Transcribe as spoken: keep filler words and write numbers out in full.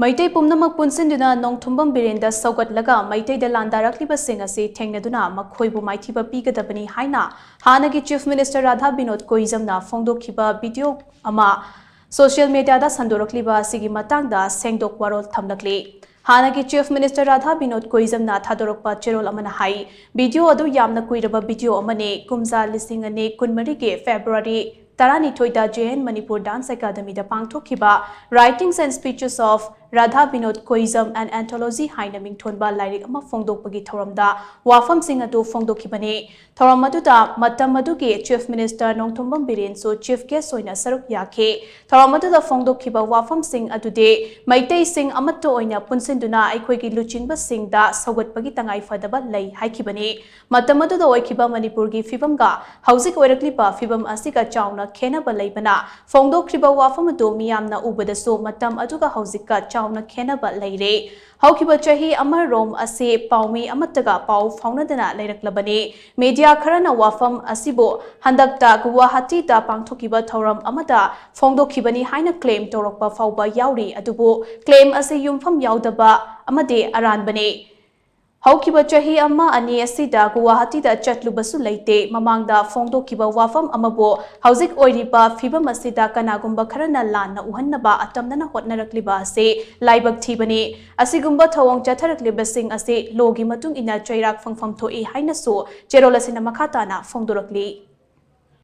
ꯃꯩꯇꯩ ꯄꯨꯝꯅꯃꯛ ꯄꯨꯟꯁꯤꯟꯗꯨꯅ ꯅꯣꯡꯊꯨꯝꯕꯝ ꯕꯤꯔꯦꯟꯗ ꯁꯧꯒꯠꯂꯒ ꯃꯩꯇꯩꯗ ꯂꯥꯟꯗꯥꯔꯛꯂꯤꯕꯁꯤꯡ ꯑꯁꯤ ꯊꯦꯡꯅꯗꯨꯅ ꯃꯈꯣꯏꯕꯨ ꯃꯥꯏꯊꯤꯕ ꯄꯤꯒꯗꯕꯅꯤ ꯍꯥꯏꯅ ꯍꯥꯟꯅꯒꯤ Chief Minister Radha Vinod ꯀꯣꯏꯖꯝꯅ ꯐꯣꯡꯗꯣꯛꯈꯤꯕ video ꯑꯃ social media ꯗ ꯁꯟꯗꯣꯔꯛꯂꯤꯕ ꯑꯁꯤꯒꯤ ꯃꯇꯥꯡꯗ ꯁꯦꯡꯗꯣꯛ ꯋꯥꯔꯣꯜ ꯊꯝꯂꯛꯂꯤ꯫ ꯍꯥꯟꯅꯒꯤ Chief Minister ꯔꯥꯙꯥ ꯕꯤꯅꯣꯗ ꯀꯣꯏꯖꯝꯅ ꯊꯥꯗꯣꯔꯛꯄ ꯆꯦꯔꯣꯜ ꯑꯃꯅ ꯍꯥꯏ, video ꯑꯗꯨ ꯌꯥꯝꯅ ꯀꯨꯏꯔꯕ video ꯑꯃꯅꯤ꯫ ꯀꯨꯝꯖꯥ ꯂꯤꯁꯤꯡ ꯑꯅꯤ ꯀꯨꯟꯃꯔꯤꯒꯤ February ꯇꯔꯥꯅꯤꯊꯣꯏꯗ J N Manipur Dance Academy ꯗ ꯄꯥꯡꯊꯣꯛꯈꯤꯕ Writings and Speeches of Radha Binod Koijam, an Anthology ꯍꯥꯏꯅ ꯃꯤꯡꯊꯣꯟꯕ ꯂꯥꯏꯔꯤꯛ ꯑꯃ ꯐꯣꯡꯗꯣꯛꯄꯒꯤ ꯊꯧꯔꯝꯗ ꯋꯥꯐꯝꯁꯤꯡ ꯑꯗꯨ ꯐꯣꯡꯗꯣꯛꯈꯤꯕꯅꯤ꯫ ꯊꯧꯔꯝ ꯑꯗꯨꯗ ꯃꯇꯝ ꯑꯗꯨꯒꯤ Chief Minister Nongthombam ꯕꯤꯔꯦꯟꯁꯨ chief guest ꯑꯣꯏꯅ ꯁꯔꯨꯛ ꯌꯥꯈꯤ꯫ ꯊꯧꯔꯝ ꯑꯗꯨꯗ ꯐꯣꯡꯗꯣꯛꯈꯤꯕ ꯋꯥꯐꯝꯁꯤꯡ ꯑꯗꯨꯗꯤ ꯃꯩꯇꯩꯁꯤꯡ ꯑꯃꯠꯇ ꯑꯣꯏꯅ ꯄꯨꯟꯁꯤꯟꯗꯨꯅ ꯑꯩꯈꯣꯏꯒꯤ ꯂꯨꯆꯤꯡꯕꯁꯤꯡꯗ ꯁꯧꯒꯠꯄꯒꯤ ꯇꯉꯥꯏꯐꯗꯕ ꯂꯩ ꯍꯥꯏꯈꯤꯕꯅꯤ꯫ ꯃꯇꯝ ꯑꯗꯨꯗ ꯑꯣꯏꯈꯤꯕ ꯃꯅꯤꯄꯨꯔꯒꯤ ꯐꯤꯕꯝꯒ ꯍꯧꯖꯤꯛ ꯑꯣꯏꯔꯛꯂꯤꯕ ꯐꯤꯕꯝ ꯑꯁꯤꯒ ꯆꯥꯎꯅ ꯈꯦꯟꯅꯕ ꯂꯩꯕꯅ, ꯐꯣꯡꯗꯣꯛꯈ꯭ꯔꯤꯕ ꯋꯥꯐꯝ ꯑꯗꯨ ꯃꯤꯌꯥꯝꯅ ꯎꯕꯗꯁꯨ ꯃꯇꯝ ꯑꯗꯨꯒ ꯍꯧꯖꯤꯛꯀ ꯆꯥꯎꯅ ꯈꯦꯟꯅꯕ ꯂꯩꯔꯦ꯫ ꯍꯧꯈꯤꯕ ꯆꯍꯤ ꯑꯃꯔꯣꯝ ꯑꯁꯤ ꯄꯥꯎꯃꯤ ꯑꯃꯠꯇꯒ ꯄꯥꯎ ꯐꯥꯎꯅꯗꯅ ꯂꯩꯔꯛꯂꯕꯅꯤ꯫ Media ꯈꯔꯅ ꯋꯥꯐꯝ ꯑꯁꯤꯕꯨ ꯍꯟꯗꯛꯇ ꯒꯨꯋꯥꯍꯥꯇꯤꯗ ꯄꯥꯡꯊꯣꯛꯈꯤꯕ ꯊꯧꯔꯝ ꯑꯃꯗ ꯐꯣꯡꯗꯣꯛꯈꯤꯕꯅꯤ ꯍꯥꯏꯅ claim ꯇꯧꯔꯛꯄ ꯐꯥꯎꯕ ꯌꯥꯎꯔꯤ, ꯑꯗꯨꯕꯨ claim ꯑꯁꯤ ꯌꯨꯝꯐꯝ ꯌꯥꯎꯗꯕ ꯑꯃꯗꯤ ꯑꯔꯥꯟꯕꯅꯤ꯫ ꯍꯧꯈꯤꯕ ꯆꯍꯤ ꯑꯃ ꯑꯅꯤ ꯑꯁꯤꯗ ꯒꯨꯋꯥꯍꯥꯇꯤꯗ ꯆꯠꯂꯨꯕꯁꯨ ꯂꯩꯇꯦ꯫ ꯃꯃꯥꯡꯗ ꯐꯣꯡꯗꯣꯛꯈꯤꯕ ꯋꯥꯐꯝ ꯑꯃꯕꯨ ꯍꯧꯖꯤꯛ ꯑꯣꯏꯔꯤꯕ ꯐꯤꯕꯝ ꯑꯁꯤꯗ ꯀꯅꯥꯒꯨꯝꯕ ꯈꯔꯅ ꯂꯥꯟꯅ ꯎꯍꯟꯅꯕ ꯑꯇꯝꯅꯅ ꯍꯣꯠꯅꯔꯛꯂꯤꯕ ꯑꯁꯤ ꯂꯥꯏꯕꯛ ꯊꯤꯕꯅꯤ꯫ ꯑꯁꯤꯒꯨꯝꯕ ꯊꯧꯑꯣꯡ ꯆꯠꯊꯔꯛꯂꯤꯕꯁꯤꯡ ꯑꯁꯤ law ꯒꯤ ꯃꯇꯨꯡ ꯏꯟꯅ ꯆꯩꯔꯥꯛ ꯐꯪꯐꯝ ꯊꯣꯛꯏ ꯍꯥꯏꯅꯁꯨ ꯆꯦꯔꯣꯜ ꯑꯁꯤꯅ ꯃꯈꯥ ꯇꯥꯅ ꯐꯣꯡꯗꯣꯔꯛꯂꯤ꯫